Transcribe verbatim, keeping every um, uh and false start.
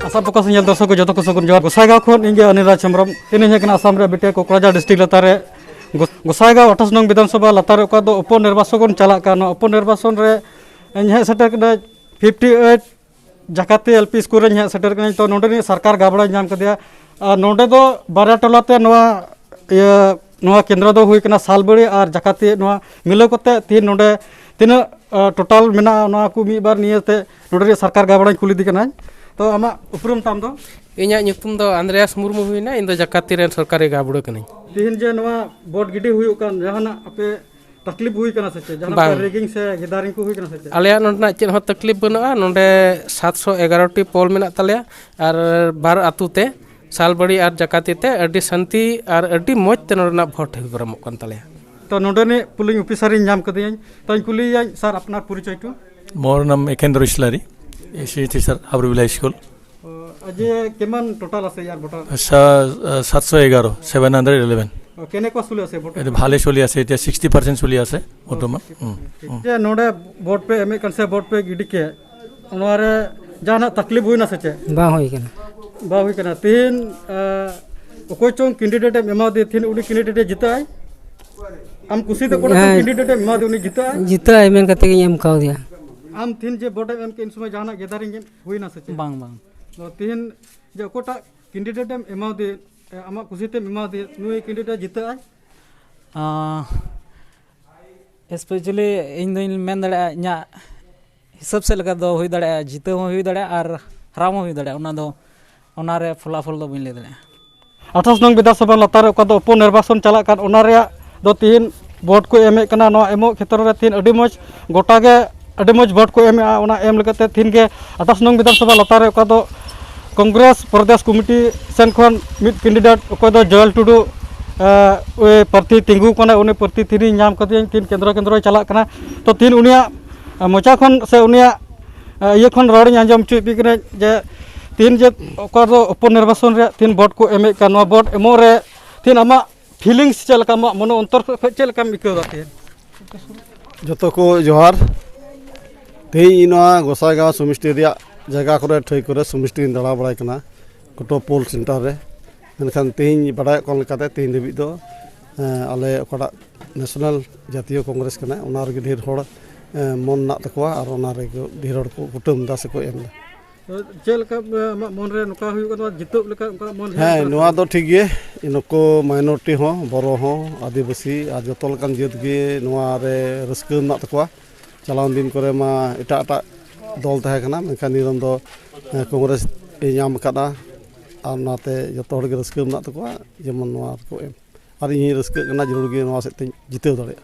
ᱥᱟᱵ ᱯᱨᱚᱠᱟᱥ ᱧᱮᱞ ᱫᱚᱨᱥᱚᱠ ᱠᱚ ᱡᱚᱛᱚ ᱠᱚ ᱥᱟᱹᱜᱩᱱ ᱡᱚᱦᱟᱨ᱾ ᱜᱚᱥᱟᱭᱜᱟᱸᱣ ᱠᱷᱚᱱ ᱤᱧ ᱜᱮ ᱚᱱᱤᱞ ᱨᱟᱡᱽ ᱦᱮᱢᱵᱨᱚᱢ᱾ ᱤᱧ ᱦᱮᱡ ᱠᱟᱱᱟ ᱟᱥᱟᱢ ᱨᱮᱭᱟᱜ ᱵᱤᱴᱤᱭᱟᱹ ᱠᱚᱠᱨᱟᱡᱷᱟᱨ ᱰᱤᱥᱴᱨᱤᱠᱴ ᱞᱟᱛᱟᱨ ᱨᱮ ᱜᱚ-, ᱜᱚᱥᱟᱭᱜᱟᱸᱣ ᱟᱴᱷᱟᱥ ᱱᱚᱝ ᱵᱤᱫᱷᱟᱱ ᱥᱚᱵᱷᱟ ᱞᱟᱛᱟᱨ ᱨᱮ ᱚᱠᱟ ᱫᱚ ᱩᱯᱚ ᱱᱤᱨᱵᱟᱪᱚᱱ ᱵᱚᱱ ᱪᱟᱞᱟᱜ ᱠᱟᱱ, ᱱᱚᱣᱟ ᱩᱯᱚ ᱱᱤᱨᱵᱟᱪᱚᱱ ᱨᱮ ᱤᱧ ᱦᱮᱡ ᱥᱮᱴᱮᱨ ᱠᱟᱹᱱᱟᱹᱧ ᱯᱷᱤᱯᱴᱤ ᱮᱭᱤᱴ ᱡᱟᱠᱟᱛᱤ ᱮᱞ ᱯᱤ ᱥᱠᱩᱞ ᱨᱮᱧ ᱦᱮᱡ ᱥᱮᱴᱮᱨ ᱠᱟᱹᱱᱟᱹᱧ᱾ ᱛᱚ, ᱱᱚᱰᱮ ᱨᱤᱱᱤᱡ ᱥᱚᱨᱠᱟᱨ ᱜᱟᱵᱲᱟᱧ ᱧᱟᱢ ᱠᱮᱫᱮᱭᱟ᱾ ᱟᱨ ᱱᱚᱰᱮ ᱫᱚ ᱵᱟᱨᱭᱟ ᱴᱚᱞᱟ ᱛᱮ ᱱᱚᱣᱟ ᱤᱭᱟᱹ, ᱱᱚᱣᱟ ᱠᱮᱱᱫᱨᱚ ᱫᱚ ᱦᱩᱭ ᱠᱟᱱᱟ ᱥᱟᱞᱵᱟᱲᱤ ᱟᱨ ᱡᱟᱠᱟᱛᱤ, ᱱᱚᱣᱟ ᱢᱤᱞᱟᱹᱣ ᱠᱟᱛᱮ ᱛᱤᱦᱤᱧ ᱱᱚᱰᱮ ᱛᱤᱱᱟᱹᱜ, ᱟ, ᱴᱳᱴᱟᱞ ᱢᱮᱱᱟᱜᱼᱟ, ᱱᱚᱣᱟ ᱠᱚ ᱢᱤᱫ ᱵᱟᱨ ᱱᱤᱭᱟᱹᱛᱮ ᱱᱚᱰᱮ ᱨᱮᱱ ᱥᱚᱨᱠᱟᱨ ᱜᱟᱵᱲᱟᱧ ᱠᱩᱞᱤ ᱫᱮ ᱠᱟᱱᱟᱧ᱾ ᱛᱚ, ᱟᱢᱟᱜ ᱩᱯᱨᱩᱢ ᱛᱟᱢ ᱫᱚ? ᱤᱧᱟᱹᱜ ᱧᱩᱛᱩᱢ ᱫᱚ ᱟᱱᱫᱨᱮᱭᱟᱥ ᱢᱩᱨᱢᱩ ᱦᱩᱭᱱᱟ᱾ ᱤᱧ ᱫᱚ ᱡᱟᱠᱟᱛᱤ ᱨᱮᱱ ᱥᱚᱨᱠᱟᱨᱤ ᱜᱟᱵᱲᱟᱹ ᱠᱟᱹᱱᱟᱹᱧ᱾ ᱛᱤᱦᱤᱧ ᱡᱮ ᱱᱚᱣᱟ ᱵᱷᱳᱴ ᱜᱤᱰᱤ ᱦᱩᱭᱩᱜ ᱠᱟᱱ, ᱡᱟᱦᱟᱱᱟᱜ ᱟᱯᱮ ᱛᱟᱠᱞᱤᱯ ᱦᱩᱭ ᱠᱟᱱᱟ ᱥᱮ ᱪᱮᱫ? ᱡᱟᱦᱟᱱᱟᱜ ᱵᱟᱝ᱾ ᱨᱮᱜᱤᱝ ᱥᱮ ᱜᱮᱫᱟᱨᱤᱝ ᱠᱚ ᱦᱩᱭ ᱠᱟᱱᱟ ᱥᱮ ᱪᱮᱫ? ᱟᱞᱮᱭᱟᱜ ᱱᱚᱸᱰᱮᱱᱟᱜ ᱪᱮᱫ ᱦᱚᱸ ᱛᱟᱠᱞᱤᱯ ᱵᱟᱹᱱᱩᱜᱼᱟ᱾ ᱱᱚᱸᱰᱮ ᱥᱟᱛᱥᱚ ᱮᱜᱟᱨᱚ ᱴᱤ ᱯᱳᱞ ᱢᱮᱱᱟᱜ ᱛᱟᱞᱮᱭᱟ ᱟᱨ ᱵᱟᱨ ᱟᱹᱛᱩ ᱛᱮ, ᱥᱟᱞᱵᱟᱲᱤ ᱟᱨ ᱡᱟᱠᱟᱛᱤ ᱛᱮ, ᱟᱹᱰᱤ ᱥᱟᱱᱛᱤ ᱟᱨ ᱟᱹᱰᱤ ᱢᱚᱡᱽ ᱛᱮ ᱱᱚᱸᱰᱮᱱᱟᱜ ᱵᱷᱳᱴ ᱦᱩᱭ ᱯᱟᱨᱚᱢᱚᱜ ᱠᱟᱱ ᱛᱟᱞᱮᱭᱟ᱾ ᱛᱚ, ᱱᱚᱸᱰᱮᱱᱤᱡ ᱯᱳᱞᱤᱝ ᱚᱯᱷᱤᱥᱟᱨᱤᱧ ᱧᱟᱢ ᱠᱟᱫᱮᱭᱟᱹᱧ᱾ ᱛᱚᱧ ᱠᱩᱞᱤᱭᱮᱭᱟᱹᱧ, ᱥᱟᱨ, ᱟᱯᱱᱟᱨ ᱯᱚᱨᱤᱪᱚᱭ ᱴᱩ? ᱢᱳᱨ ᱱᱟᱢ ᱮᱠᱮᱱᱫᱨᱚ ᱤᱥᱞᱟᱨᱤ, ᱮᱥᱤ ᱴᱤᱪᱟᱨ, ᱦᱟᱵᱨᱩ ᱵᱤᱞᱟ ᱥᱠᱩᱞ᱾ ᱚ, ᱟᱡᱮ ᱠᱮᱢᱟᱱ ᱴᱳᱴᱟᱞ আছে ইয়াৰ ভোটাৰ? আচ্ছা, আহ, সাতশো এগারো, সেভেন হান্ড্ৰেড ইলেভেন। অ, কেনেকুৱা চলি আছে ভোট? এইটো ভালে চলি আছে, এতিয়া ছিক্সটি পাৰ্চেণ্ট চলি আছে বৰ্তমান। হুম, হুম। যে ᱱᱚᱰᱮ ᱵᱷᱳᱴ ᱯᱮ ᱮᱢᱮᱫ ᱠᱟᱱ ᱥᱮ ᱵᱷᱳᱴ ᱯᱮ ᱜᱤᱰᱤ ᱠᱮᱫ, ᱱᱚᱣᱟ ᱨᱮ ᱡᱟᱦᱟᱱᱟᱜ ᱛᱟᱠᱞᱤᱯ ᱦᱩᱭᱱᱟ ᱥᱮ ᱪᱮᱫ? ᱵᱟᱝ ᱦᱩᱭ ᱠᱟᱱᱟ᱾ ᱵᱟᱝ ᱦᱩᱭ ᱠᱟᱱᱟ᱾ ᱛᱤᱦᱤᱧ, ᱟᱸ, ᱚᱠᱚᱭ ᱪᱚᱝ ᱠᱮᱱᱰᱤᱰᱮᱴ ᱮᱢ ᱮᱢᱟᱣᱟᱫᱮ, ᱛᱤᱦᱤᱧ ᱩᱱᱤ ᱠᱮᱱᱰᱤᱰᱮᱴ ᱮ ᱡᱤᱛᱟᱹᱜ ᱟᱭ? ᱟᱢ ᱠᱩᱥᱤ ᱛᱮ ᱚᱠᱚᱭ ᱪᱚᱝ ᱦᱮᱸ᱾ ᱠᱮᱱᱰᱤᱰᱮᱴ ᱮᱢ ᱮᱢᱟᱣᱟᱫᱮ, ᱩᱱᱤ ᱡᱤᱛᱟᱹᱜ ᱟᱭ? ᱡᱤᱛᱟᱹᱜ ᱟᱭ ᱢᱮᱱ ᱠᱟᱛᱮ ᱜᱤᱧ ᱮᱢ ᱠᱟᱣᱫᱮᱭᱟ᱾ ᱟᱢ ᱛᱤᱦᱤᱧ ᱡᱮ ᱵᱷᱳᱴ ᱮᱢ ᱮᱢ ᱠᱮᱫ, ᱩᱱ ᱥᱚᱢᱚᱭ ᱡᱟᱦᱟᱱᱟᱜ ᱜᱮᱫᱟᱨᱤᱝ ᱮᱢ ᱦᱩᱭᱱᱟ ᱥᱮ ᱪᱮᱫ? ᱵᱟᱝ, ᱵᱟᱝ᱾ ᱛᱚ, ᱛᱤᱦᱤᱧ ᱡᱮ ᱚᱠᱚᱭᱴᱟᱜ ᱠᱮᱱᱰᱤᱰᱮᱴ ᱮᱢ ᱮᱢᱟᱣᱟᱫᱮ, ᱮ, ᱟᱢᱟᱜ ᱠᱩᱥᱤ ᱛᱮᱢ ᱮᱢᱟᱣᱟᱫᱮ, ᱱᱩᱭ ᱠᱮᱱᱰᱤᱰᱮᱴ ᱡᱤᱛᱟᱹᱜ ᱟᱭ? ᱟᱸ, ᱮᱥᱯᱮᱥᱟᱞᱤ ᱤᱧ ᱫᱚᱧ ᱢᱮᱱ ᱫᱟᱲᱮᱭᱟᱜᱼᱟ, ᱤᱧᱟᱹᱜ ᱦᱤᱥᱟᱹᱵ ᱥᱮᱫ ᱞᱮᱠᱟ ᱫᱚ ᱦᱩᱭ ᱫᱟᱲᱮᱭᱟᱜᱼᱟ, ᱡᱤᱛᱟᱹᱣ ᱦᱚᱸ ᱦᱩᱭ ᱫᱟᱲᱮᱭᱟᱜᱼᱟ ᱟᱨ ᱦᱟᱨᱟᱣ ᱦᱚᱸ ᱦᱩᱭ ᱫᱟᱲᱮᱭᱟᱜᱼᱟ᱾ ᱚᱱᱟ ᱫᱚ, ᱚᱱᱟ ᱨᱮ ᱯᱷᱚᱞᱟᱯᱷᱚᱞ ᱫᱚ ᱵᱟᱹᱧ ᱞᱟᱹᱭ ᱫᱟᱲᱮᱭᱟᱜᱼᱟ᱾ ᱟᱴᱷᱟᱥ ᱱᱚᱝ ᱵᱤᱫᱷᱟᱱᱥᱚᱵᱷᱟ ᱞᱟᱛᱟᱨ ᱨᱮ ᱚᱠᱟ ᱫᱚ ᱩᱯᱚ ᱱᱤᱨᱵᱟᱪᱚᱱ ᱪᱟᱞᱟᱜ ᱠᱟᱱ, ᱚᱱᱟ ᱨᱮᱭᱟᱜ ᱫᱚ ᱛᱤᱦᱤᱧ ᱵᱷᱳᱴ ᱠᱚ ᱮᱢᱮᱫ ᱠᱟᱱᱟ᱾ ᱱᱚᱣᱟ ᱮᱢᱚᱜ ᱠᱷᱮᱛᱨᱚ ᱨᱮ ᱛᱤᱦᱤᱧ ᱟᱹᱰᱤ ᱢᱚᱡᱽ, ᱜᱚᱴᱟ ᱜᱮ ᱟᱹᱰᱤ ᱢᱚᱡᱽ ᱵᱷᱳᱴ ᱠᱚ ᱮᱢᱮᱫᱼᱟ᱾ ᱚᱱᱟ ᱮᱢ ᱞᱮᱠᱟᱛᱮ ᱛᱤᱦᱤᱧ ᱜᱮ ᱟᱴᱷᱟᱥ ᱱᱚᱝ ᱵᱤᱫᱷᱟᱱᱥᱚᱵᱷᱟ ᱞᱟᱛᱟᱨ ᱨᱮ ᱚᱠᱟ ᱫᱚ ᱠᱚᱝᱜᱨᱮᱥ ᱯᱨᱚᱫᱮᱥ ᱠᱚᱢᱤᱴᱤ ᱥᱮᱱ ᱠᱷᱚᱱ ᱢᱤᱫ ᱠᱮᱱᱰᱤᱰᱮᱴ, ᱚᱠᱚᱭ ᱫᱚ ᱡᱚᱭᱮᱞ ᱴᱩᱰᱩ, ᱮ, ᱳᱭ ᱯᱨᱟᱨᱛᱷᱤ ᱛᱤᱸᱜᱩ ᱠᱟᱱᱟᱭ, ᱩᱱᱤ ᱯᱨᱟᱨᱛᱷᱤ ᱛᱤᱦᱤᱧ ᱧᱟᱢ ᱠᱟᱫᱮᱭᱟᱹᱧ, ᱛᱤᱦᱤᱧ ᱠᱮᱱᱫᱨᱚ ᱠᱮᱱᱫᱨᱚᱭ ᱪᱟᱞᱟᱜ ᱠᱟᱱᱟ᱾ ᱛᱚ, ᱛᱤᱦᱤᱧ ᱩᱱᱤᱭᱟᱜ, ᱮ, ᱢᱚᱪᱟ ᱠᱷᱚᱱ ᱥᱮ ᱩᱱᱤᱭᱟᱜ, ᱮ, ᱤᱭᱟᱹ ᱠᱷᱚᱱ ᱨᱚᱲᱤᱧ ᱟᱸᱡᱚᱢ ᱦᱚᱪᱚᱭᱮᱫ ᱯᱮ ᱠᱟᱱᱟ ᱡᱮ ᱛᱤᱦᱤᱧ ᱡᱮ ᱚᱠᱟ ᱫᱚ ᱩᱯᱚ ᱱᱤᱨᱵᱟᱪᱚᱱ ᱨᱮᱭᱟᱜ ᱛᱤᱦᱤᱧ ᱵᱷᱳᱴ ᱠᱚ ᱮᱢᱮᱫ ᱠᱟᱱ, ᱱᱚᱣᱟ ᱵᱷᱳᱴ ᱮᱢᱚᱜ ᱨᱮ ᱛᱤᱦᱤᱧ ᱟᱢᱟᱜ ᱯᱷᱤᱞᱤᱝᱥ ᱪᱮᱫ ᱞᱮᱠᱟ, ᱟᱢᱟᱜ ᱢᱚᱱᱮ ᱚᱱᱛᱚᱨ ᱠᱷᱚᱱ ᱪᱮᱫ ᱞᱮᱠᱟᱢ ᱟᱹᱭᱠᱟᱹᱣ ᱮᱫᱟ ᱛᱤᱦᱤᱧ? ᱡᱚᱛᱚ ᱠᱚ ᱡᱚᱦᱟᱨ᱾ ᱛᱮᱦᱮᱧ ᱤᱧ ᱱᱚᱣᱟ ᱜᱚᱸᱥᱟᱭᱜᱟᱸᱣ ᱥᱚᱢᱤᱥᱴᱤ ᱨᱮᱭᱟᱜ ᱡᱟᱭᱜᱟ ᱠᱚᱨᱮ, ᱴᱷᱟᱹᱭ ᱠᱚᱨᱮ ᱥᱚᱢᱤᱥᱴᱤᱧ ᱫᱟᱬᱟ ᱵᱟᱲᱟᱭ ᱠᱟᱱᱟ, ᱠᱚᱴᱚ ᱯᱳᱞ ᱥᱮᱱᱴᱟᱨ ᱨᱮ᱾ ᱢᱮᱱᱠᱷᱟᱱ ᱛᱮᱦᱮᱧ ᱵᱟᱰᱟᱭᱚᱜ ᱠᱟᱱ ᱞᱮᱠᱟᱛᱮ, ᱛᱮᱦᱮᱧ ᱫᱷᱟᱹᱵᱤᱡ ᱫᱚ, ᱮᱸ, ᱟᱞᱮ ᱚᱠᱟᱴᱟᱜ ᱱᱮᱥᱱᱟᱞ ᱡᱟᱛᱤᱭᱚ ᱠᱚᱝᱜᱨᱮᱥ ᱠᱟᱱᱟ, ᱚᱱᱟ ᱨᱮᱜᱮ ᱰᱷᱮᱨ ᱦᱚᱲ, ᱮᱸ, ᱢᱚᱱ ᱢᱮᱱᱟᱜ ᱛᱟᱠᱚᱣᱟ ᱟᱨ ᱚᱱᱟ ᱨᱮᱜᱮ ᱰᱷᱮᱨ ᱦᱚᱲ ᱠᱚ ᱠᱩᱴᱟᱹᱢ ᱮᱫᱟ ᱥᱮᱠᱚ ᱮᱢ ᱮᱫᱟ᱾ ᱛᱚ, ᱪᱮᱫ ᱞᱮᱠᱟ, ᱮᱸ, ᱟᱢᱟᱜ ᱢᱚᱱᱨᱮ ᱱᱚᱝᱠᱟ ᱦᱩᱭᱩᱜ ᱠᱟᱱᱟ, ᱡᱤᱛᱟᱹᱜ ᱞᱮᱠᱟ ᱚᱱᱠᱟ ᱢᱚᱱ ᱦᱩᱭᱩᱜ ᱦᱮᱸ, ᱠᱟᱱᱟ? ᱱᱚᱣᱟ ᱫᱚ ᱴᱷᱤᱠ ᱜᱮ᱾ ᱱᱩᱠᱩ ᱢᱟᱭᱱᱚᱨᱤᱴᱤ ᱦᱚᱸ, ᱵᱚᱨᱚ ᱦᱚᱸ, ᱟᱹᱫᱤᱵᱟᱹᱥᱤ ᱟᱨ ᱡᱚᱛᱚ ᱞᱮᱠᱟᱱ ᱡᱟᱹᱛ ᱜᱮ ᱱᱚᱣᱟ ᱨᱮ ᱨᱟᱹᱥᱠᱟᱹ ᱢᱮᱱᱟᱜ ᱛᱟᱠᱚᱣᱟ᱾ ᱪᱟᱞᱟᱣᱮᱱ ᱫᱤᱱ ᱠᱚᱨᱮ ᱢᱟ ᱮᱴᱟᱜ ᱮᱴᱟᱜ ᱫᱚᱞ ᱛᱟᱦᱮᱸ ᱠᱟᱱᱟ, ᱢᱮᱱᱠᱷᱟᱱ ᱱᱤᱭᱟᱹ ᱫᱚᱢ ᱫᱚ, ᱮᱸ, ᱠᱚᱝᱜᱨᱮᱥ ᱮ ᱧᱟᱢ ᱟᱠᱟᱫᱟ᱾ ᱟᱨ ᱚᱱᱟᱛᱮ ᱡᱚᱛᱚ ᱦᱚᱲ ᱜᱮ ᱨᱟᱹᱥᱠᱟᱹ ᱢᱮᱱᱟᱜ ᱛᱟᱠᱚᱣᱟ, ᱡᱮᱢᱚᱱ ᱱᱚᱣᱟ ᱨᱮᱠᱚ ᱮᱢ᱾ ᱟᱨ ᱤᱧ ᱦᱚᱸᱧ ᱨᱟᱹᱥᱠᱟᱹᱜ ᱠᱟᱱᱟ, ᱡᱟᱹᱨᱩᱲ ᱜᱮ ᱱᱚᱣᱟ ᱥᱮᱫ ᱛᱮᱧ ᱡᱤᱛᱟᱹᱣ ᱫᱟᱲᱮᱭᱟᱜᱼᱟ᱾